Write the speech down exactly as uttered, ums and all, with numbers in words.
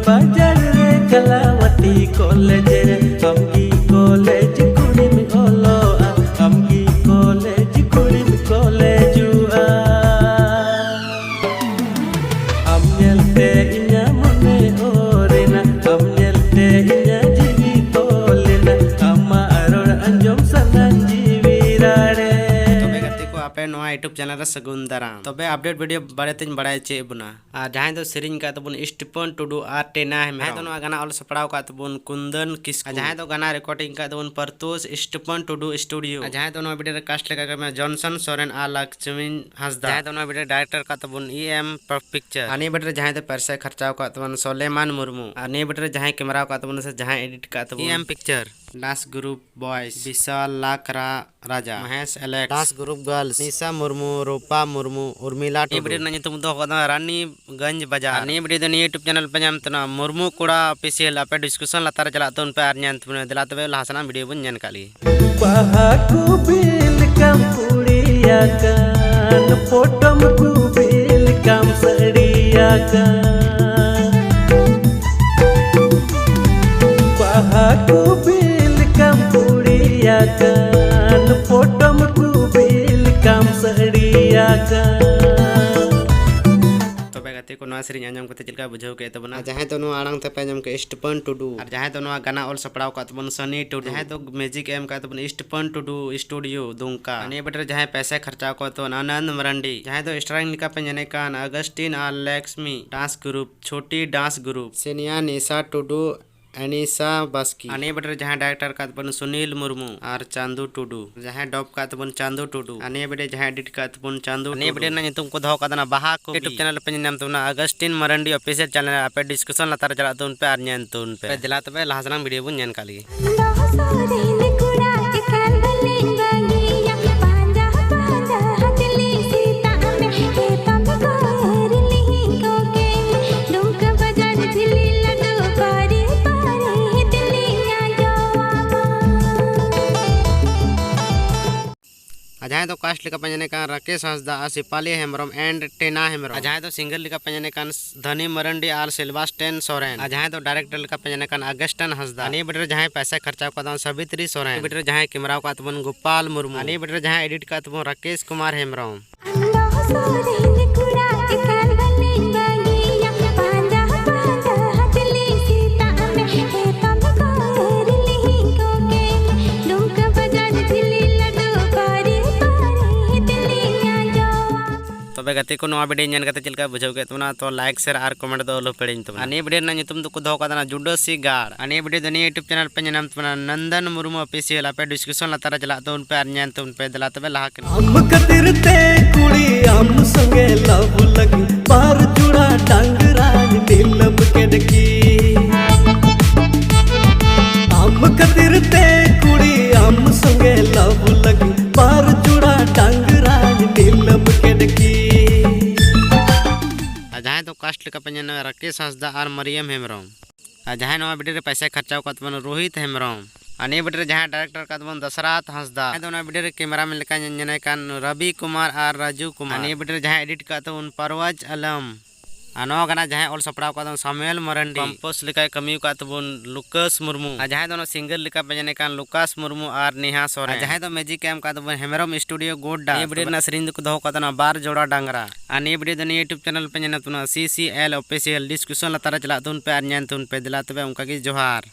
ᱵᱟᱡᱟᱨ ᱨᱮ ᱠᱟᱞᱟᱣᱟᱛᱤ ᱠᱚᱞᱮᱡᱽ ᱨᱮ ᱟᱢᱜᱮ ᱠᱚᱞᱮᱡᱽ ᱠᱩᱲᱤᱢ ᱚᱞᱚᱜᱼᱟ, ᱟᱢᱜᱮ ᱠᱚᱞᱮᱡᱽ ᱠᱩᱲᱤᱢ ᱠᱚᱞᱮᱡᱚᱜᱼᱟ᱾ ᱟᱢ ᱧᱮᱞᱛᱮ ᱤᱧᱟᱹᱜ ᱢᱚᱱᱮ ᱚᱨᱮᱱᱟ, ᱟᱢ ᱧᱮᱞᱛᱮ ᱤᱧᱟᱹᱜ ᱡᱤᱣᱤ ᱛᱚᱞᱮᱱᱟ, ᱟᱢᱟᱜ ᱨᱚᱲ ᱟᱸᱡᱚᱢ ᱥᱟᱱᱟᱧ ᱡᱤᱣᱤ ᱨᱟᱲᱮ᱾ ᱛᱚᱵᱮ ᱜᱟᱛᱮ ᱠᱚ, ᱟᱯᱮ ᱱᱚᱣᱟ YouTube channel ᱨᱮ ᱥᱟᱹᱜᱩᱱ ᱫᱟᱨᱟᱢ᱾ ᱛᱚᱵᱮ update video ᱵᱟᱨᱮᱛᱮᱧ ᱵᱟᱲᱟᱭ ᱦᱚᱪᱚᱭᱮᱫ ᱵᱚᱱᱟ᱾ ᱟᱨ ᱡᱟᱦᱟᱸᱭ ᱫᱚ ᱥᱮᱨᱮᱧ ᱟᱠᱟᱫ ᱛᱟᱵᱚᱱ ᱥᱴᱤᱯᱷᱚᱱ ᱴᱩᱰᱩ ᱟᱨ ᱴᱮᱱᱟ ᱦᱮᱢᱵᱨᱚᱢ᱾ ᱡᱟᱦᱟᱸᱭ ᱫᱚ ᱱᱚᱣᱟ ᱜᱟᱱᱟ ᱚᱞ ᱥᱟᱯᱲᱟᱣ ᱟᱠᱟᱫ ᱛᱟᱵᱚᱱ ᱠᱩᱱᱫᱚᱱ ᱠᱤᱥᱠᱩ᱾ ᱟᱨ ᱡᱟᱦᱟᱸᱭ ᱫᱚ ᱜᱟᱱᱟ recording ᱟᱠᱟᱫ ᱛᱟᱵᱚᱱ ᱯᱟᱨᱛᱳᱥ ᱥᱴᱤᱯᱷᱚᱱ ᱴᱩᱰᱩ ᱥᱴᱩᱰᱤᱭᱳ᱾ ᱟᱨ ᱡᱟᱦᱟᱸᱭ ᱫᱚ ᱱᱚᱣᱟ video ᱨᱮ cast ᱞᱮᱠᱟ ᱠᱟᱢᱮ ᱡᱚᱱᱥᱚᱱ ᱥᱚᱨᱮᱱ ᱟᱨ ᱞᱚᱠᱥᱢᱤ ᱦᱟᱸᱥᱫᱟ᱾ ᱡᱟᱦᱟᱸᱭ ᱫᱚ ᱱᱚᱣᱟ video ᱨᱮ director ᱟᱠᱟᱫ ᱛᱟᱵᱚᱱ ᱤ ᱮᱢ ᱯᱤᱠᱪᱟᱨ᱾ ᱟᱨ ᱱᱤᱭᱟᱹ video ᱨᱮ ᱡᱟᱦᱟᱸᱭ ᱫᱚ ᱯᱚᱭᱥᱟᱭ ᱠᱷᱚᱨᱪᱟᱣ ᱟᱠᱟᱫ ᱛᱟᱵᱚᱱ ᱥᱚᱞᱮᱢᱟᱱ ᱢᱩᱨᱢᱩ᱾ ᱟᱨ ᱱᱤᱭᱟᱹ video ᱨᱮ ᱡᱟᱦᱟᱸᱭ ᱠᱮᱢᱮᱨᱟ ᱟᱠᱟᱫ ᱛᱟᱵᱚᱱ ᱥᱮ ᱡᱟᱦᱟᱸᱭ edit ᱟᱠᱟᱫ ᱛᱟᱵᱚᱱ I M picture. Dance group boys, Bishal Lakra Raja, Mahesh Alex, dance group girls, Nisha Murmu, Rupa Murmu, Urmila ᱱᱤᱭᱟᱹ ᱴᱩᱰᱩ᱾ Video ᱨᱮᱱᱟᱜ ᱧᱩᱛᱩᱢ ᱫᱚ ᱠᱟᱱᱟ ᱨᱟᱱᱤᱜᱚᱸᱡᱽ ᱵᱟᱡᱟᱨ᱾ ᱟᱨ ᱱᱤᱭᱟᱹ video ᱫᱚ ᱱᱤᱭᱟᱹ YouTube channel ᱯᱮ ᱧᱟᱢ ᱛᱟᱵᱚᱱᱟ, ᱢᱩᱨᱢᱩ ᱠᱚᱲᱟ official᱾ ᱟᱯᱮ description ᱞᱟᱛᱟᱨ ᱨᱮ ᱪᱟᱞᱟᱜ ᱛᱟᱵᱚᱱ ᱯᱮ ᱟᱨ ᱧᱮᱞ ᱛᱟᱵᱚᱱ ᱯᱮ᱾ ᱫᱮᱞᱟ ᱛᱚᱵᱮ ᱞᱟᱦᱟ ᱥᱮᱱᱟᱜ video ᱵᱚᱱ ᱧᱮᱞ ᱠᱟᱜ ᱞᱮᱜᱮ᱾ ᱵᱟᱦᱟ ᱠᱚ ᱵᱤᱞ ᱠᱟᱢ ᱠᱩᱲᱤ ᱟᱠᱟᱱ, ᱯᱚᱴᱚᱢ ᱠᱚ ᱵᱤᱞ ᱠᱟᱢ ᱥᱟᱹᱲᱤ ᱟᱠᱟᱱ᱾ ᱵᱟᱦᱟ ᱠᱚ ᱵᱤᱞ ᱠᱟᱢ ᱠᱩᱲᱤ ᱟᱠᱟᱱ, ᱯᱚᱴᱚᱢ ᱠᱚ ᱵᱤᱞ ᱠᱟᱢ ᱥᱟᱹᱲᱤ ᱟᱠᱟᱱ᱾ ᱛᱚᱵᱮ ᱜᱟᱛᱮ ᱠᱚ, ᱱᱚᱣᱟ ᱥᱮᱨᱮᱧ ᱟᱸᱡᱚᱢ ᱠᱟᱛᱮ ᱪᱮᱫ ᱞᱮᱠᱟ ᱵᱩᱡᱷᱟᱹᱣ ᱠᱮᱫ ᱛᱟᱵᱚᱱᱟ? ᱟᱨ ᱡᱟᱦᱟᱸᱭ ᱫᱚ ᱱᱚᱣᱟ ᱟᱲᱟᱝ ᱛᱮᱯᱮ ᱟᱸᱡᱚᱢ ᱠᱮᱫ ᱥᱴᱤᱯᱷᱚᱱ ᱴᱩᱰᱩ᱾ ᱟᱨ ᱡᱟᱦᱟᱸᱭ ᱫᱚ ᱱᱚᱣᱟ ᱜᱟᱱᱟ ᱚᱞ ᱥᱟᱯᱲᱟᱣ ᱟᱠᱟᱫ ᱛᱟᱵᱚᱱ ᱥᱟᱱᱤ ᱴᱩᱰᱩ᱾ ᱡᱟᱦᱟᱸᱭ ᱫᱚ music ᱮᱢ ᱟᱠᱟᱫ ᱛᱟᱵᱚᱱ ᱥᱴᱤᱯᱷᱚᱱ ᱴᱩᱰᱩ ᱥᱴᱩᱰᱤᱭᱳ ᱫᱩᱢᱠᱟ᱾ ᱟᱨ ᱱᱤᱭᱟᱹ video ᱨᱮ ᱡᱟᱦᱟᱸᱭ ᱯᱚᱭᱥᱟᱭ ᱠᱷᱚᱨᱪᱟ ᱟᱠᱟᱫ ᱛᱟᱵᱚᱱ ᱟᱱᱚᱱᱫ ᱢᱟᱨᱟᱱᱰᱤ᱾ ᱡᱟᱦᱟᱸᱭ ᱫᱚ starring ᱞᱮᱠᱟ ᱯᱮ ᱧᱮᱞᱮ ᱠᱟᱱ ᱟᱜᱚᱥᱴᱤᱱ ᱟᱨ Lakshmi dance group, Chhoti dance group, Seniya Nisha Tudu, Anisha Baski. ᱟᱨ ᱱᱤᱭᱟᱹ video ᱨᱮ ᱡᱟᱦᱟᱸᱭ director ᱟᱠᱟᱫ ᱛᱟᱵᱚᱱ ᱥᱩᱱᱤᱞ ᱢᱩᱨᱢᱩ ᱟᱨ ᱪᱟᱸᱫᱩ ᱴᱩᱰᱩ᱾ ᱡᱟᱦᱟᱸᱭ dub ᱟᱠᱟᱫ ᱛᱟᱵᱚᱱ ᱪᱟᱸᱫᱩ ᱴᱩᱰᱩ᱾ ᱟᱨ ᱱᱤᱭᱟᱹ video ᱡᱟᱦᱟᱸᱭ edit ᱟᱠᱟᱫ ᱛᱟᱵᱚᱱ ᱪᱟᱸᱫᱩ ᱱᱤᱭᱟᱹ ᱴᱩᱰᱩ᱾ Video ᱨᱮᱱᱟᱜ ᱧᱩᱛᱩᱢ ᱠᱚ ᱫᱚᱦᱚ ᱟᱠᱟᱫᱟ ᱱᱟ ᱵᱟᱦᱟ ᱠᱚᱵᱤ᱾ YouTube channel ᱯᱮ ᱧᱮᱞ ᱧᱟᱢ ᱛᱟᱵᱚᱱᱟ ᱟᱜᱚᱥᱴᱤᱱ ᱢᱟᱨᱟᱱᱰᱤ official channel᱾ ᱟᱯᱮ description ᱞᱟᱛᱟᱨ ᱨᱮ ᱪᱟᱞᱟᱜ ᱛᱟᱵᱚᱱ ᱯᱮ ᱟᱨ ᱧᱮᱞ ᱛᱟᱵᱚᱱ ᱯᱮ᱾ ᱯᱮ ᱫᱮᱞᱟ ᱛᱚᱵᱮ ᱞᱟᱦᱟ ᱥᱮᱱᱟᱜ video ᱵᱚᱱ ᱧᱮᱞ ᱠᱟᱜ ᱞᱮᱜᱮ᱾ ᱫᱚᱦᱚ ᱥᱚᱨᱮᱱ ᱠᱚᱲᱟ ᱮᱠᱟᱞ ᱵᱟᱹᱞᱤᱧ ᱵᱟᱹᱜᱤᱭᱟ, ᱯᱟᱸᱡᱟ ᱯᱟᱸᱡᱟ ᱦᱟᱛᱞᱤ ᱥᱮᱛᱟᱜ ᱢᱮ, ᱮᱛᱟᱢ ᱠᱚ ᱮᱨᱞᱤᱧ ᱠᱚᱜᱮ, ᱰᱩᱢᱠᱟᱹ ᱵᱟᱡᱟᱨ ᱡᱷᱤᱞᱤ ᱞᱟᱹᱰᱩ ᱯᱟᱹᱨᱤ ᱯᱟᱹᱨᱤ ᱛᱮᱞᱤᱧ ᱟᱸᱡᱚᱢᱟ᱾ ᱟᱨ ᱡᱟᱦᱟᱸᱭ ᱫᱚ ᱠᱟᱥᱴ ᱞᱮᱠᱟ ᱯᱮ ᱧᱮᱞᱮ ᱠᱟᱱ ᱨᱟᱠᱮᱥ ᱦᱟᱸᱥᱫᱟ ᱟᱨ ᱥᱤᱯᱟᱞᱤ ᱦᱮᱢᱵᱨᱚᱢ and ᱴᱮᱱᱟ ᱦᱮᱢᱵᱨᱚᱢ᱾ ᱟᱨ ᱡᱟᱦᱟᱸᱭ ᱫᱚ ᱥᱤᱝᱜᱟᱨ ᱞᱮᱠᱟ ᱯᱮ ᱧᱮᱞᱮ ᱠᱟᱱ ᱫᱷᱟᱱᱤ ᱢᱟᱨᱟᱱᱰᱤ ᱟᱨ ᱥᱤᱞᱵᱟᱥᱴᱮᱱ ᱥᱚᱨᱮᱱ᱾ ᱟᱨ ᱡᱟᱦᱟᱸᱭ ᱫᱚ ᱰᱟᱭᱨᱮᱠᱴᱚᱨ ᱞᱮᱠᱟ ᱯᱮ ᱧᱮᱞᱮ ᱠᱟᱱ ᱟᱜᱟᱥᱴᱟᱱ ᱦᱟᱸᱥᱫᱟ᱾ ᱟᱨ ᱱᱤᱭᱟᱹ ᱵᱷᱤᱰᱤᱭᱳ ᱨᱮ ᱡᱟᱦᱟᱸᱭ ᱯᱚᱭᱥᱟ ᱠᱷᱚᱨᱪᱟ ᱠᱟᱫᱟ ᱥᱟᱵᱤᱛᱨᱤ ᱥᱚᱨᱮᱱ᱾ ᱱᱤᱭᱟᱹ ᱵᱷᱤᱰᱤᱭᱳ ᱨᱮ ᱡᱟᱦᱟᱸᱭ ᱠᱮᱢᱮᱨᱟ ᱠᱟᱫ ᱛᱟᱵᱚᱱ ᱜᱳᱯᱟᱞ ᱢᱩᱨᱢᱩ᱾ ᱟᱨ ᱱᱤᱭᱟᱹ ᱵᱷᱤᱰᱤᱭᱳ ᱨᱮ ᱡᱟᱦᱟᱸᱭ ᱮᱰᱤᱴ ᱠᱟᱫ ᱛᱟᱵᱚᱱ ᱨᱟᱠᱮᱥ ᱠᱩᱢᱟᱨ ᱦᱮᱢᱵᱨᱚᱢ᱾ ᱛᱚᱵᱮ ᱜᱟᱛᱮ ᱠᱚ, ᱱᱚᱣᱟ ᱵᱷᱤᱰᱤᱭᱳ ᱧᱮᱞ ᱠᱟᱛᱮ ᱪᱮᱫ ᱞᱮᱠᱟ ᱵᱩᱡᱷᱟᱹᱣ ᱠᱮᱫ ᱛᱟᱵᱚᱱᱟ? ᱛᱚ ᱞᱟᱭᱤᱠ, ᱥᱮᱭᱟᱨ ᱟᱨ ᱠᱚᱢᱮᱱᱴ ᱫᱚ ᱟᱞᱚ ᱯᱮ ᱦᱤᱲᱤᱧ ᱛᱟᱵᱚᱱᱟ᱾ ᱟᱨ ᱱᱤᱭᱟᱹ ᱵᱷᱤᱰᱤᱭᱳ ᱨᱮᱱᱟᱜ ᱧᱩᱛᱩᱢ ᱫᱚᱠᱚ ᱫᱚᱦᱚ ᱠᱟᱫᱟ ᱡᱩᱰᱟᱹᱥᱤ ᱜᱟᱲ᱾ ᱟᱨ ᱱᱤᱭᱟᱹ ᱵᱷᱤᱰᱤᱭᱳ ᱫᱚ ᱱᱤᱭᱟᱹ YouTube ᱪᱮᱱᱮᱞ ᱯᱮ ᱧᱮᱞ ᱧᱟᱢ ᱛᱟᱵᱚᱱᱟ, ᱱᱚᱱᱫᱚᱱ ᱢᱩᱨᱢᱩ ᱚᱯᱷᱤᱥᱤᱭᱟᱞ᱾ ᱟᱯᱮ ᱰᱤᱥᱠᱨᱤᱯᱥᱚᱱ ᱞᱟᱛᱟᱨ ᱨᱮ ᱪᱟᱞᱟᱜ ᱛᱟᱵᱚᱱ ᱯᱮ ᱟᱨ ᱧᱮᱞ ᱛᱟᱵᱚᱱ ᱯᱮ᱾ ᱫᱮᱞᱟ ᱛᱚᱵᱮ ᱞᱟᱦᱟ ᱠᱟᱱᱟ᱾ ᱟᱢ ᱠᱷᱟᱹᱛᱤᱨ ᱛᱮ ᱠᱩᱲᱤ ᱟᱢ ᱥᱚᱸᱜᱮ ᱞᱟᱵᱷ ᱞᱟᱹᱜᱤᱫ ᱵᱟᱨ ᱡᱩᱲᱟ ᱰᱟᱝᱨᱟ ᱱᱤᱞᱟᱹᱢ ᱠᱮᱫ ᱠᱤ᱾ ᱟᱢ ᱠᱷᱟᱹᱛᱤᱨ ᱛᱮ ᱠᱩᱲᱤ ᱟᱢ ᱥᱚᱸᱜᱮ ᱞᱟᱵᱷ ᱞᱟᱹᱜᱤᱫ ᱵᱟᱨ ᱡᱩᱲᱟ ᱰᱟᱝᱨᱟ ᱱᱤᱞᱟᱹᱢ ᱠᱮᱫ ᱠᱤ᱾ ᱟᱨ ᱡᱟᱦᱟᱸᱭ ᱫᱚ ᱠᱟᱥᱴ ᱞᱮᱠᱟ ᱯᱮ ᱧᱮᱞ ᱧᱟᱢᱟ ᱨᱟᱠᱮᱥ ᱦᱟᱸᱥᱫᱟ ᱟᱨ ᱢᱟᱨᱤᱭᱟᱢ ᱦᱮᱢᱵᱨᱚᱢ᱾ ᱟᱨ ᱡᱟᱦᱟᱸᱭ ᱱᱚᱣᱟ ᱵᱷᱤᱰᱤᱭᱳ ᱨᱮ ᱯᱚᱭᱥᱟᱭ ᱠᱷᱚᱨᱪᱟ ᱟᱠᱟᱫ ᱛᱟᱵᱚᱱᱟ ᱨᱳᱦᱤᱛ ᱦᱮᱢᱵᱨᱚᱢ᱾ ᱟᱨ ᱱᱤᱭᱟᱹ ᱵᱷᱤᱰᱤᱭᱳ ᱨᱮ ᱡᱟᱦᱟᱸᱭ ᱰᱟᱭᱨᱮᱠᱴᱚᱨ ᱟᱠᱟᱫ ᱛᱟᱵᱚᱱ ᱫᱚᱥᱨᱟᱛ ᱦᱟᱸᱥᱫᱟ᱾ ᱡᱟᱦᱟᱸᱭ ᱫᱚ ᱱᱚᱣᱟ ᱵᱷᱤᱰᱤᱭᱳ ᱨᱮ ᱠᱮᱢᱮᱨᱟᱢᱮᱱ ᱞᱮᱠᱟ ᱧᱮᱞ ᱧᱟᱢᱮ ᱠᱟᱱ ᱨᱚᱵᱤ ᱠᱩᱢᱟᱨ ᱟᱨ ᱨᱟᱡᱩ ᱠᱩᱢᱟᱨ᱾ ᱟᱨ ᱱᱤᱭᱟᱹ ᱵᱷᱤᱰᱤᱭᱳ ᱨᱮ ᱡᱟᱦᱟᱸᱭ ᱮᱰᱤᱴ ᱟᱠᱟᱫ ᱛᱟᱵᱚᱱ ᱯᱟᱨᱣᱟᱡᱽ ᱟᱞᱚᱢ᱾ ᱟᱨ ᱱᱚᱣᱟ ᱜᱟᱱᱟ ᱡᱟᱦᱟᱸᱭ ᱚᱞ ᱥᱟᱯᱲᱟᱣ ᱟᱠᱟᱫ ᱛᱟᱵᱚᱱ ᱥᱟᱢᱩᱭᱮᱞ ᱢᱟᱨᱟᱱᱰᱤ᱾ ᱠᱚᱢᱯᱳᱡᱽ ᱞᱮᱠᱟᱭ ᱠᱟᱹᱢᱤ ᱟᱠᱟᱫ ᱛᱟᱵᱚᱱ ᱞᱩᱠᱟᱥ ᱢᱩᱨᱢᱩ᱾ ᱟᱨ ᱡᱟᱦᱟᱸᱭ ᱫᱚ ᱱᱚᱣᱟ ᱥᱤᱝᱜᱟᱨ ᱞᱮᱠᱟ ᱯᱮ ᱧᱮᱞᱮ ᱠᱟᱱ ᱞᱩᱠᱟᱥ ᱢᱩᱨᱢᱩ ᱟᱨ ᱱᱮᱦᱟ ᱥᱚᱨᱮᱱ᱾ ᱟᱨ ᱡᱟᱦᱟᱸᱭ ᱫᱚ ᱢᱤᱭᱩᱡᱤᱠ ᱮ ᱮᱢ ᱟᱠᱟᱫ ᱛᱟᱵᱚᱱ ᱦᱮᱢᱵᱨᱚᱢ ᱥᱴᱩᱰᱤᱭᱳ ᱜᱳᱰᱰᱟ᱾ ᱱᱤᱭᱟᱹ ᱵᱷᱤᱰᱤᱭᱳ ᱨᱮᱱᱟᱜ ᱥᱮᱨᱮᱧ ᱫᱚᱠᱚ ᱫᱚᱦᱚ ᱟᱠᱟᱫ ᱛᱟᱵᱚᱱᱟ ᱵᱟᱨ ᱡᱚᱲᱟ ᱰᱟᱝᱨᱟ᱾ ᱟᱨ ᱱᱤᱭᱟᱹ ᱵᱷᱤᱰᱤᱭᱳ ᱫᱚ ᱱᱤᱭᱟᱹ YouTube ᱪᱮᱱᱮᱞ ᱯᱮ ᱧᱮᱞ ᱧᱟᱢ ᱛᱟᱵᱚᱱᱟ ᱥᱤ ᱥᱤ ᱮᱞ ᱚᱯᱷᱤᱥᱤᱭᱟᱞ᱾ ᱰᱤᱥᱠᱨᱤᱯᱥᱚᱱ ᱞᱟᱛᱟᱨ ᱨᱮ ᱪᱟᱞᱟᱜ ᱛᱟᱵᱚᱱ ᱯᱮ ᱟᱨ ᱧᱮᱞ ᱛᱟᱵᱚᱱ ᱯᱮ᱾ ᱫᱮᱞᱟ ᱛᱚᱵᱮ ᱚᱱᱠᱟ ᱜᱮ ᱡᱚᱦᱟᱨ᱾